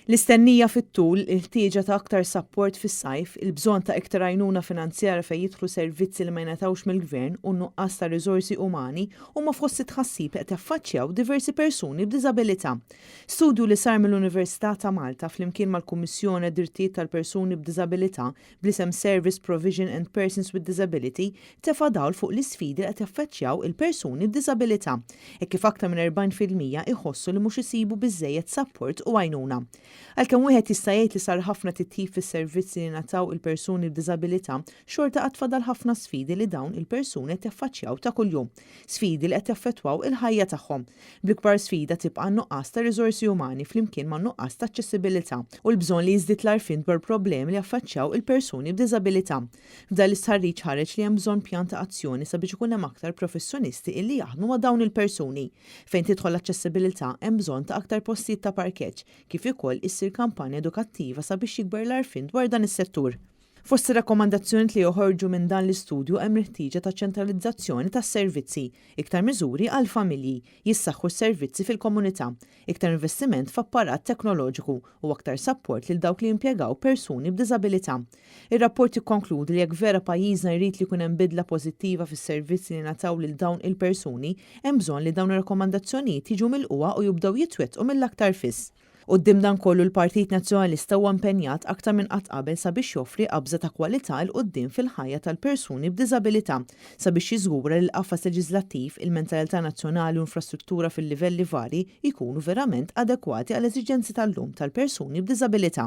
L-istennija fit-tul, il-ħtieġa ta' aktar sapport fis-sajf, il-bżonn ta' iktar għajnuna finanzjarja fejn jidħlu servizzi li ma jingħatawx mill-Gvern u n-nuqqas ta' riżorsi umani huma fost it-tħassib li qed jaffaċċjaw diversi persuni b'diżabilità. Studju li sar mill-Università ta' Malta flimkien mal-Kummissjoni għad-Drittijiet tal-Persuni b'Diżabilità bl-isem Service Provision and Persons with Disability tefa' dawl fuq l-isfidi li qed jaffaċċjaw il-persuni b'diżabilità, hekk kif aktar minn 40% iħossu li mhux isibu biżżejjed sapport u għajnuna. Għalkemm wieħed jista' jgħid li sar ħafna titjib fis-servizzi li ngħataw il-persuni b'diżabilità, xorta għad fadal ħafna sfidi li dawn il-persuni qed jaffaċċjaw ta' kuljum. Sfidi li qed jaffettwaw il-ħajja tagħhom. Bl-ikbar sfida tibqa' n-nuqqas ta' riżorsi umani flimkien ma' nuqqas ta' aċċessibilità u l-bżonn li jiżdied l-għarfien dwar problemi li jaffaċċjaw il-persuni b'diżabilità. F'dan l-istħarriġ ħareġ li hemm bżonn pjan ta' azzjoni sabiex ikun hemm aktar professjonisti illi jaħdmu ma' dawn il-persuni. Fejn tidħol l-aċċessibilità hemm bżonn ta' aktar postijiet ta' parkeġġ, kif ukoll issir kampanja edukattiva sabiex jikber l-għarfien dwar dan is-settur. Fost ir-rakkomandazzjonijiet li joħorġu minn dan l-istudju hemm il-ħtieġa ta' ċentralizzazzjoni tas-servizzi, iktar miżuri għall-familji, jissaħħu s-servizzi fil-komunità, iktar investiment f'apparat teknoloġiku u aktar sapport lil dawk li jimpjegaw persuni b'diżabilità. Ir-rapport jikkonkludi li jekk vera pajjiżna jrid li jkun hemm bidla pożittiva fis-servizzi li jingħataw lil dawn il-persuni, hemm bżonn li dawn ir-rakkomandazzjonijiet jiġu milqugħa u jibdew jitwettqu mill-aktar fis. Quddiem dan kollu l-Partit Nazzjonalista huwa impenjat aktar minn qatt qabel sabiex joffri qabża ta' kwalità 'l quddiem fil-ħajja tal-persuni b'diżabilità sabiex jiżgura li l-qafas leġiżlattiv, il-mentalità nazzjonali u infrastruttura fil-livelli varji jkunu verament adekwati għall-eżiġenzi tal-lum tal-persuni b'diżabilità.